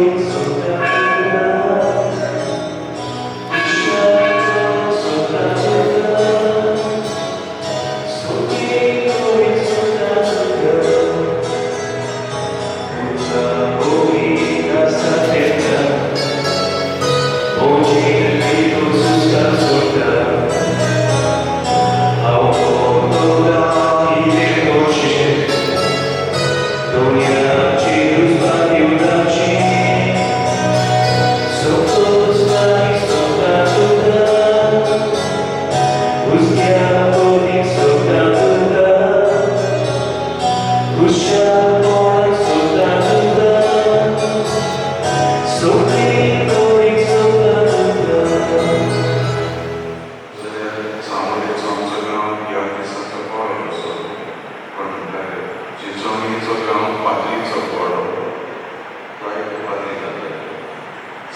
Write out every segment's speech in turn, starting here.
Cristiano.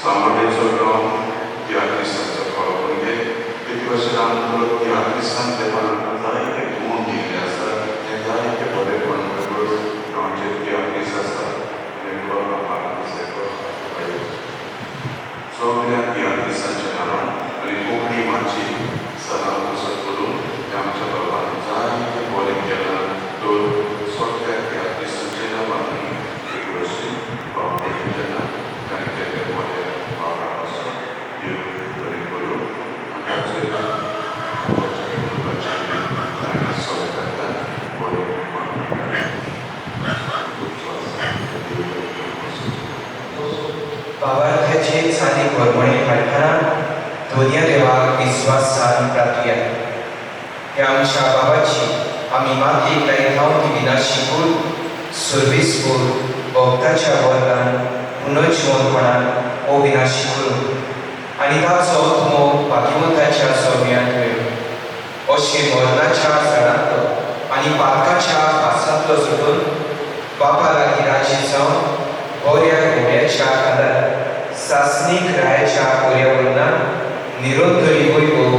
सांबोर्डेचो गांव तियात्रिस्तांचो कळो. ते भाशेन आमकां तियात्रिस्तांतलेपणाक जायते गूण दिल्ले आसा. हें जायते बरेपण म्हणटकच गांवचे तियात्रिस्त आसा. सगळ्या तियात्रिस्तांच्या नांवान आनी कोंकणी माची सदां उसत करून आमच्या बाबान जायते बरें केलां. तर सगळ्या तियात्रिस्तांच्या नांवान एक वर्सी बाब तेन्ना ताणें केल्ले बरे वावरा पासून देव बरें करूं. ताचेर तांकां सगळें करता बरें. देव बरें करूं. भावार्थ्याचे चाली होरमणे हाडटना दोनया देवाक विस्वासान प्रार्थुया. ह्या आमच्या बाबाची आमी मातयेक लायता ती विनाशी कूड सर्वीस कूड भक्ताच्या वर्गान पुनर्जिवनपणान अविनाशी करूं आनी ताचो तुमो भाग्यवंताच्या सौम्यांत मेळूं. अशें मरणाच्या झाडांतलो आनी पातकाच्या फासांतलो सुटून बापा लागीं राजी जावन बऱ्या घोड्याच्या खांदार सासणीक रायाच्या पर्यावरणान निरंतरी वैभव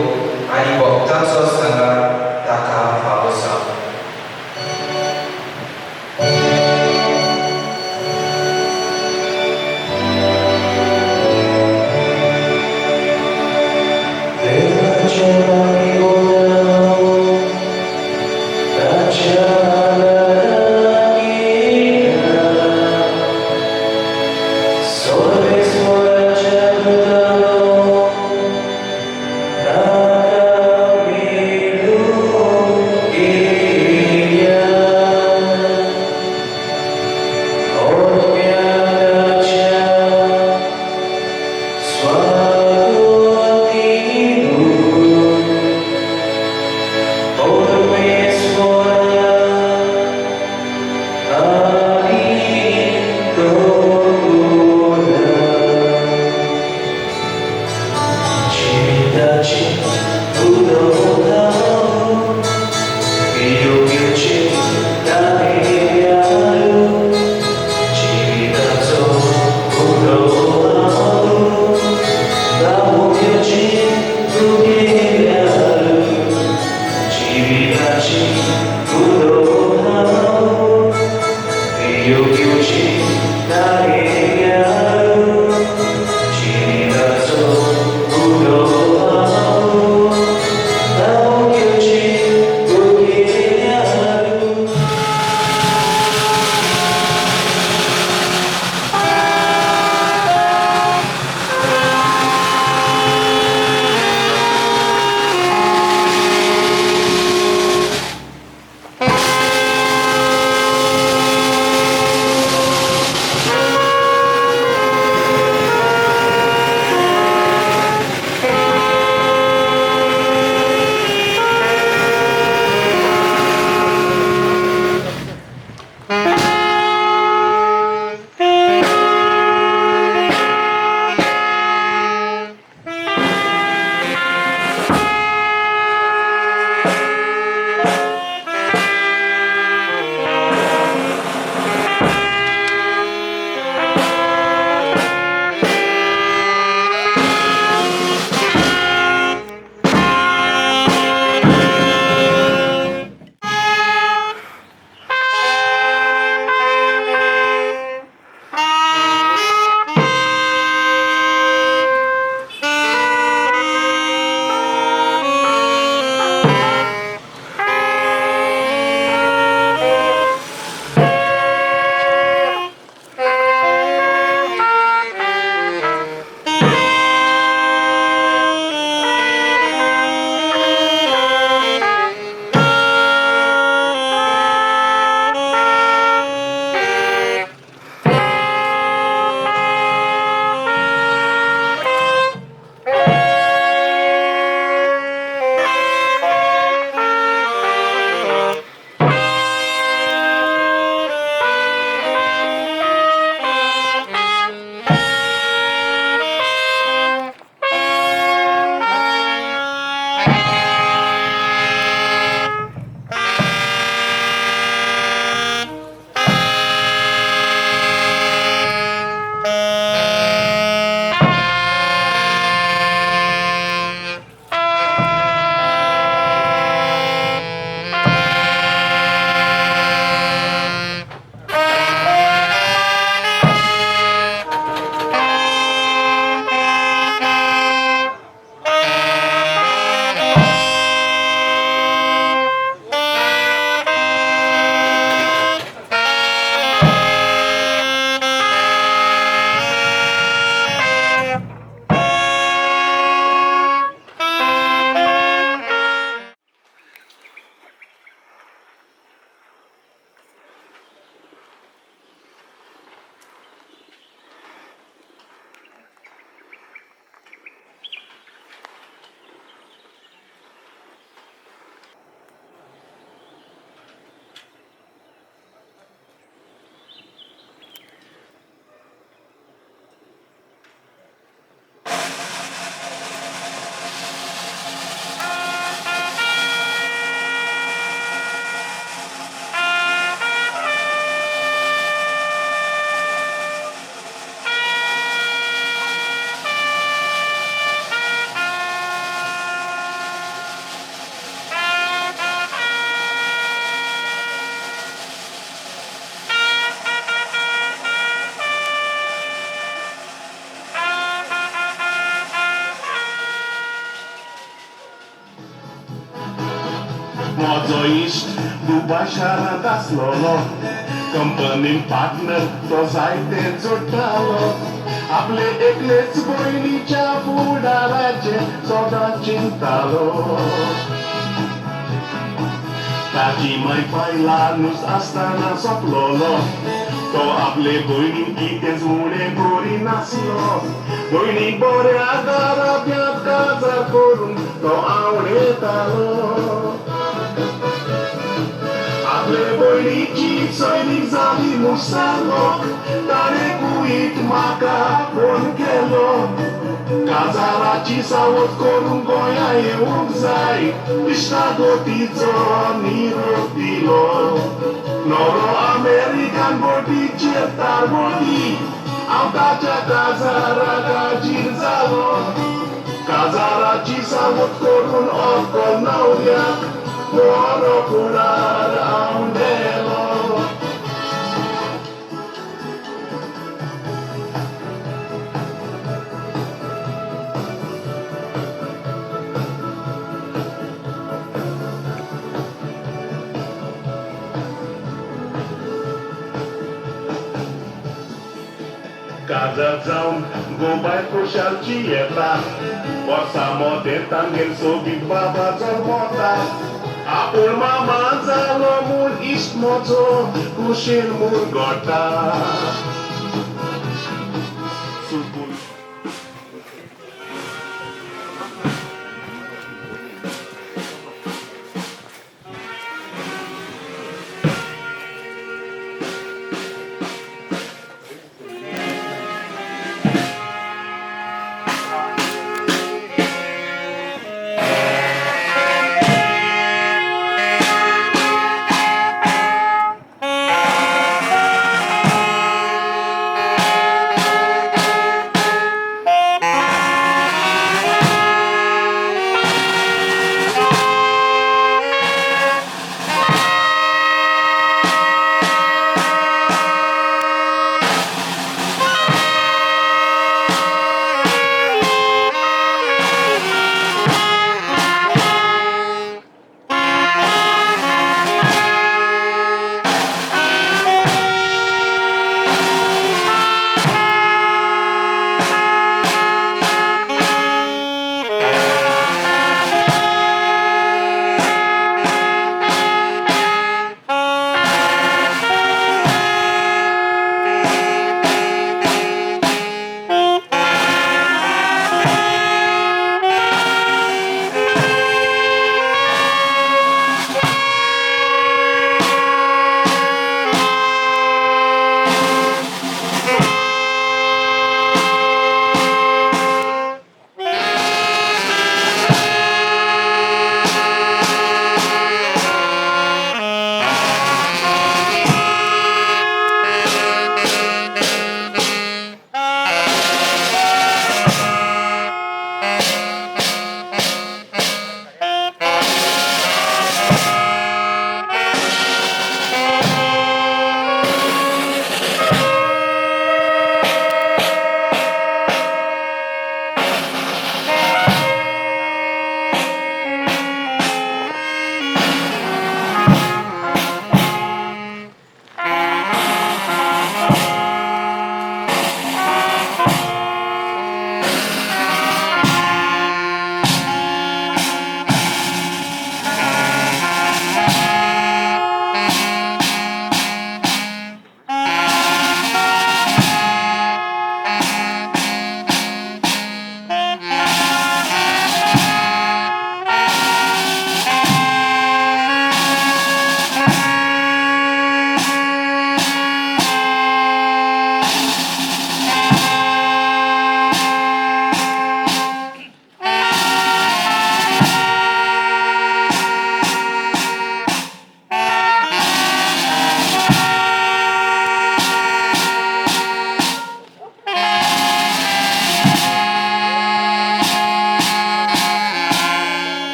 आनी भक्तांचो सांगात ताका फावो जावं. देवाच्या नामी बोलावं, ताच्या आदारान येता. सर्वेस्पराच्या दुतांनो, ताका मेळुया. म्हजो इश्ट दुबाय शारांत आसलोलो, कंपनीन पार्टनर तो जायते जोडटालो. आपले एकलेच भयणीच्या फुडाराचें सदां चिंतालो. ताजी माय पाय ल्हानूच आसतना सोंपलोलो. तो आपले भयणीक कितेंच उणें करिनासलो. भयणीक बऱ्या घराब्यांत काजार करून तो आवडटालो. आपले भयणीची सोयरीक जाली म्हूण सांगोंक ताणें कुवीट म्हाका फोन केलो. काजाराची सावत करून गोंया येवंक जाय, इश्टागतीचो निरोप दिलो. नवरो अमेरिकन बोटीचेर तारबोटी, हांव ताच्या काजाराक हाजीर जालो. काजाराची सावत करून अक्कल न्हवऱ्याक बरो फुडार आवडेलो. काजार जावन गोबाय खुशालची येता, वर्सा मोदें तांगेर सोबीत बाबा जल्मता. आपूण मामा जालो म्हूण इश्ट म्हजो कुशीन मुरगोटा.